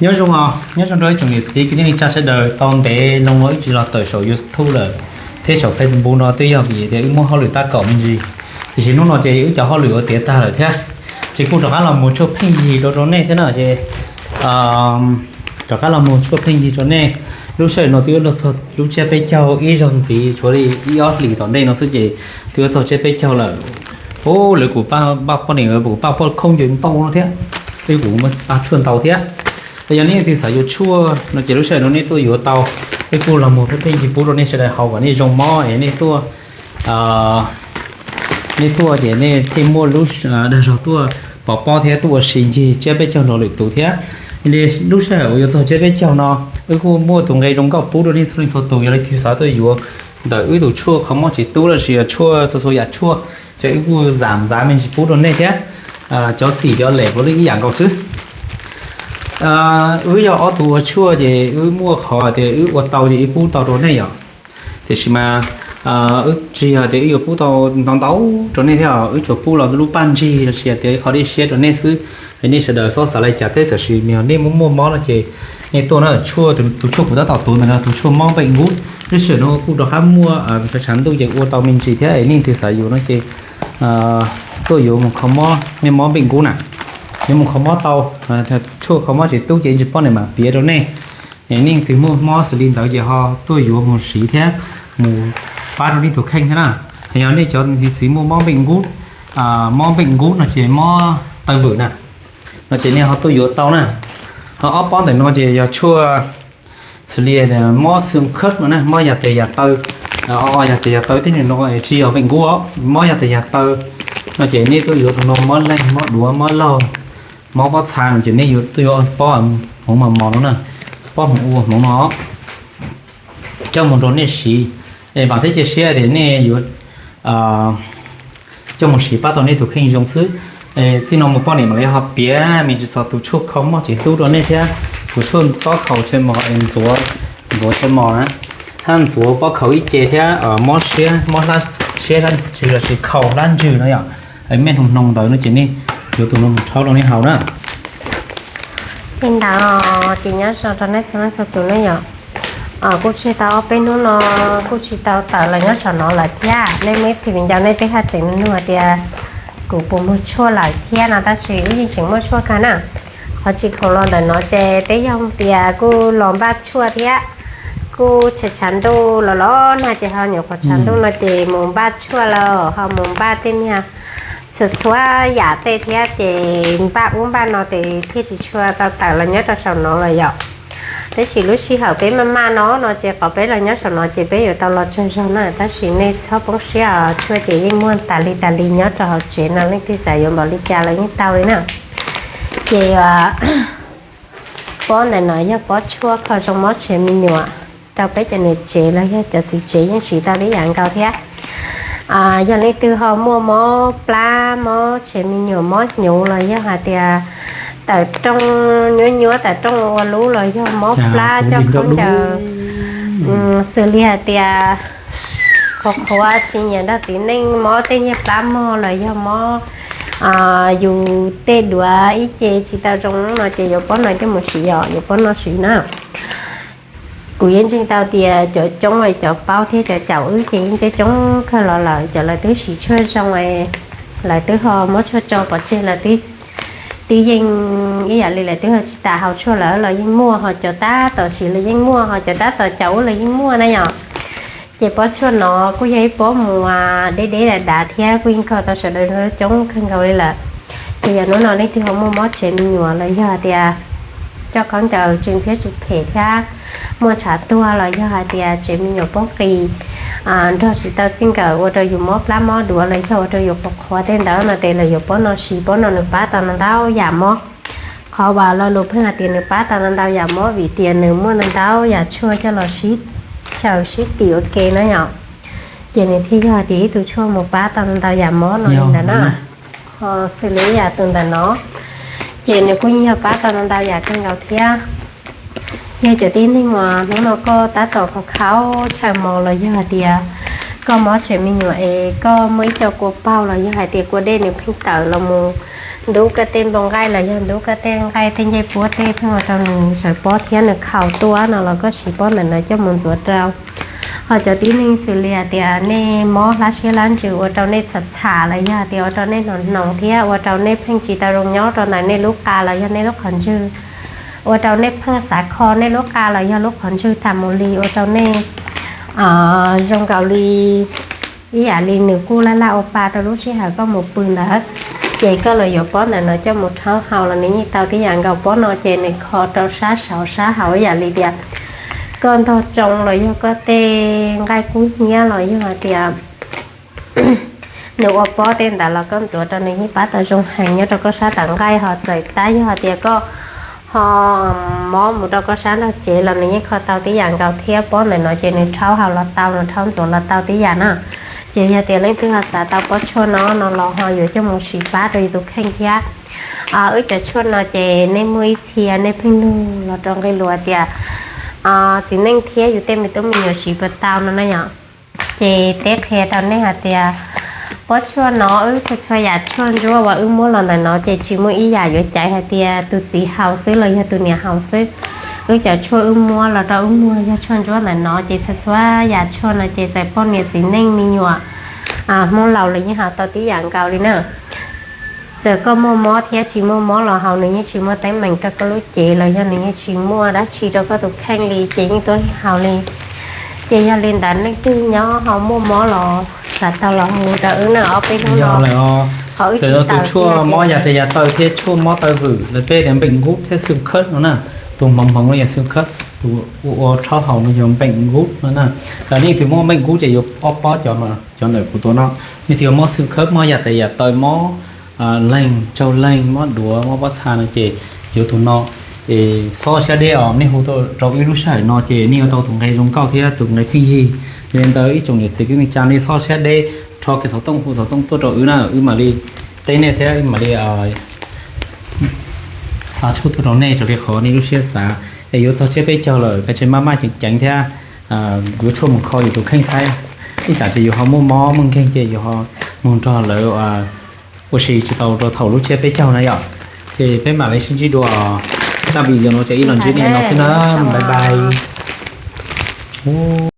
Nyob zoo, nyob zoo rau ib tsoom niam txiv kwv tij neej tsa sawv daws. Tau ntev loo no wb tsis los tawm saum YouTube lawm thiab saum Facebook no twb yog vim tias wb muaj hauj lwm tab kaum me ntsis. Tiam sis hnub no ces wb cov hauj lwm ua tiav tag lawm thiab, ces kuj rov qab los mus tshuaj pheej yig rau rau nej thiab na ces rov qab los mus tshuaj pheej yig rau nej. Lub sij hawm no twb yuav luag txog lub tsiab peb caug ib zaug ntxiv, tshuav li ib ob hlis tom ntej no xwb ces twb yuav txog tsiab peb caug lawm. Ub, lawv kuv pab poj niam, kuv pab poj khoob ncaws ntau no thiab, twb kuv pab tshuaj ntau thiab. Yog nej leej twg xav yuav tshuaj no ces lub sij hawm no nej tuaj yuav tau. Wb kuj los mus pheej yig pub rau nej sawv daws haus kom nej zoo mob es nej tuaj nej tuaj ces nej thiaj muaj lub dag zog tuaj pov pob thiab tuaj ua si ncig tsiab peb caug nrog lwm tus thiab. Li lub sij hawm uas yuav txog tsiab peb caug no, wb kuj muaj tus nqe zoo nkauj pub rau nej txhua leej txhua tus. Yog leej twg xav tuaj yuav ntawm wb tus tshuaj kho mob tsev tub los sis tshuaj txhua txhua yam tshuaj, ces wb kuj zam ntxav me ntsis pub rau nej thiab. Cov xim cov lem puav leej ib yam nkaus xwb. Wb yog ob tug ua tshuaj ces wb muaj qhov tias wb ua tau ces wb pub tau rau nej yom. Tiam sis mas wb tsis yog tias wb yuav pub tau ntau ntau rau nej thiab, wb tsuas pub los lub paj ntsig los sis tias qhov dej siab rau nej xwb. Es nej sawv daws txhob xav li cas thiab, tab sis mas yog nej muaj muaj mob no ces nej tuaj na. Tshuaj, tus tshuaj kuv tab tom tuav ntawm no tus tshuaj mob npeej kub, lub sij hawm no kuj rov qab muaj tshav ntuj ces ua tau me ntsis thiab. Es nej leej twg xav yuav no ces tuaj yuav mus kho mob, nej mob npeej kub na, yuav mus kho mob tau. Tshuaj kho mob tsev tub ces ib ntsis poj niam mam piav rau nej. Nej leej twg muaj mob xws li ntawd ces ho tuaj yuav mus siv thiab mus pab rau nej tus kheej thiab na. Yog nej cov txiv txiv muaj mob npeej kub, mob npeej kub no ces mob taw vwm na, no ces nej ho tuaj yuav tau na. Ho ob pob ntawm no ces yog tshuaj xws li mob xwm khawb no na, mob yas tes yas taw, o yas tes yas taw tej no tsis yog npeej kub os, mob yas tes yas taw no ces nej tuaj yuav tus no, mob leeg, mob duav, mob laug, mob pob txha no ces nej yuav tuaj yuav pob hmoov mos mos no na, pob hmoov ua hmoov no coj mus rau nej siv. Es vam thiab cia siab tias nej yuav coj mus siv pab tau nej tus kheej zoo xwb. Txij no mus poj niam mam li ho piav me ntsis txog tus tshuaj kho mob tsev tub rau nej thiab, tus tshuaj txob khaus chaw mos es ntxuav, ntxuav chaw mos na, hab ntxuav pob khaus ib ce thiab mob siab, mob hlab siab, lossis khaus hlab ntsws no yom. Mej hnoos hnoos ntawd no ces nej yuav tus no mus rhaub rau nej haus na. Li ntawd ces nyob zoo rau nej txhua leej txhua tus ne yom. Kuj tsis tau ob peb hnub no kuj tsis tau tawm los nyob saum no lawm thiab. Nej muaj ib txhia viv ncaus nej twb haj tseem nug tias kuv puas muaj tshuaj lawm thiab no, tab sis wb yeej tseem muaj tshuaj kawg na. Qhov tsis khoom los ntawm no ces twb yog tias kuj los npaj tshuaj thiab, kuj tshav tshav ntuj los los no ces ho nyuam qhuav tshav ntuj no ces mus npaj tshuaj los ho mus npaj tej niag txhua txhua yam tej thiab ces npaj ub npaj no ces thiaj tsis tshua tau tawm los nyob rau saum no lawm yom. Tab sis lub sij hawm peb maj maj no no ces qhov peb los nyob saum no ces peb yuav tau los tsawg zaug na, tab sis nej txhob poob siab os, tshuaj ces yeej muaj tas li tas li nyob rau hauv tsev no, leej twg xav yuav npaum li cas los yeej tau li na. Ces pob ntawm no yog pob tshuaj kho zoo mob tsev me nyuam rau peb cov niam tsev los yog cov txiv tsev yeej siv tau tib yam nkaus thiab. Yog leej twg ho muaj mob plab, mob tsev me nyuam, mob hnyuv los yog hais tias tawm rooj nyuab nyuab, tawm rooj ua lub los yog mob plab coj khaub ncaws, xws li hais tias qhuav qhuav tsis nyiam nrog txiv neej, mob tej niag plab mog los yog mob yus tej duav ib ce tsis tau zoo no ces yuav pob no coj mus siv, yog yuav pob no siv na. Kuv yeej ntseeg tau tias cov coob, cov paub thiab cov caum wb ces yeej coob coob kawg los lawm, cov lawv twb siv tshuaj zoo, lawv twb ho muab tshuaj tso pov tseg lawm, twb yeej ib yam li lawv twb ho tsis tas haus tshuaj lawm los yeej muaj, ho cov tab tom siv los yeej muaj, ho cov tab tom caum wb los yeej muaj na yom. Ces pob tshuaj no kuj yog ib pob mus deb deb dav dav thiab kuj yeej kho tau sawv daws coob kawg nkaus li lawm. Ces yog hnub no leej twg ho muaj mob tsev me nyuam los yog hais tias coj khaub ncaws tsw ntxhiab tsw phem thiab muaj ntshav tuag los yog hais tias tsev me nyuam poob qis nrog tsis tau txij nkawm ua rau yus mob plab mob duav los yog ua rau yus qhuav qhuav tej ntawd no ces los yuav pob no siv, pob no nws pab tau ntau ntau yam mob. Qhov uas lo lus pheej hais tias nws pab tau ntau ntau yam mob vim tias nws muaj ntau ntau yam tshuaj coj los sib xyaw sib tim ua ke na yom. Ces nws thiaj yog hais tias ib tug tshuaj mus pab tau ntau ntau yam mob no li ntawd na. Ho xws li ib yam tus ntawm no, ces nws kuj yeej yog pab tau ntau ntau yam kawg nkaus thiab. Yog cov tib neeg uas hnub no koj tab tom khaus khaus chaw mos los yog hais tias koj mob tsev me nyuam es koj muaj ib co kua paug los yog hais tias kua dej nws pheej tawm los mus ntub koj tej npoo nqaij los yog ntub koj tej nqaij tej ncej puab tej pheej ua rau nws sawv pob thiab nws khaus tuaj no los koj siv pob ntawm no coj mus ntxuav rau. Ho cov tib neeg xws li hais tias nej mob hlab siab hlab ntsws ua rau nej txham txham los yog hais tias ua rau nej hnoos hnoos thiab ua rau nej pheej tsis tau zoo nyob rau ntawm nej lub qa los yog nej lub qhov ntswg, ua rau nej pheej xav kho nej lub qa los yog lub qhov ntswg tas mus li ua rau nej zoo nkaus li ib yam li nws kuj laj laj ua pa rau lub sij hawm koj mus pw ntawd, ces koj los yuav pob ntawm no coj mus rhaub haus los nws yeej tau tib yam nkaus. Pob no ces nws kho rau sab saud sab hauv ib yam li tias koj ntog tsoo los yog koj tej nqaij kub hnyiab los yog hais tias nws ua pob tej ntawd los koj ntxuav rau nws yeej pab tau zoo heev nyob rau koj sab tawv nqaij. Ho txawm tab yog hais tias koj ho mob mus rau koj sab nraug cev los nws yeej kho tau tib yam nkaus thiab. Pob ntawm no ces nws rhaub haus los tau, nws rhaub ntxuav los tau tib yam na. Ces yog tias leej twg ho xav tau pob tshuaj no no los ho yuav coj mus siv pab rau yus tus kheej thiab. Wb cov tshuaj no ces nej muaj ib txhia nej pheej nug los rau nqe lus tias txiv neej thiab yus tej me tub me nyuam siv puas tau no na yom. Ces teb qhia rau nej hais tias pob tshuaj no wb txhua txhua yam tshuaj ntsuab uas wb muab los ntawm no ces tsis muaj ib yam yuav caiv hais tias tus txiv haus xwb los yog tus niam haus xwb. Wb cov tshuaj wb muab los rau wb muag yog tshuaj ntsuab ntawm no ces txhua txhua yam tshuaj no ces txawm poj niam txiv neej me nyuam Hmoob laus los yeej haus tau tib yam nkaus li na. Txawm koj muaj mob thiab tsis muaj mob los haus nws yeej tsis muaj teeb meem rau koj lub cev los yog nws yeej tsis muaj dab tsi rau koj tus kheej li ces yeej tuaj haus li. Ces yog li ntawd leej twg nyob ho muaj mob los xav tau los hu rau wb na. Ob peb hnub no lawm os. Ho wb tsis tau tus tshuaj mob yam tes yam taw thiab tshuaj mob taw vwm lawv peb tias npeem nkub thiab xwm khawb no na. Tus hmoov hmoov no yog xwm khawb, tus ua rhaub haus no yog npeem nkub no na. Nej twg muaj npeem nkub ces yuav ob pob cov ntawm kuv tua no. Nej twg yuav mob xwm khawb, mob yam tes yam taw, mob leeg tsaug leeg, mob duav, mob pob txha no ces yuav tus no. Es txhob siab deb os, nej hu rau wb lub sij hawm no ces nej yuav tau tus nqe zoo nkauj thiab tus nqe pheej yig. Yog li ntawd ib tsoom niam txiv kwv tij neej tsa nej txhob siab deb, rho kiag xov tooj hu xov tooj tuaj rau wb na, wb mam li teb nej thiab wb mam li xa tshuaj tuaj rau nej raws li qhov nej lub siab xav. Es yuav txog tsiab peb caug lawm peb tseem maj maj ceev ceev thiab yuav tshuaj mus kho yus tus kheej thiab. Ib tsam ces yus ho muaj mob muaj nkeeg ces yus ho mus nrog lawv ua si tsis tau rau thaum lub tsiab peb caug na yom. Ces peb mam li sib ntsib dua zaj video no ces ib los ntsib nej no xwb na. Bye bye.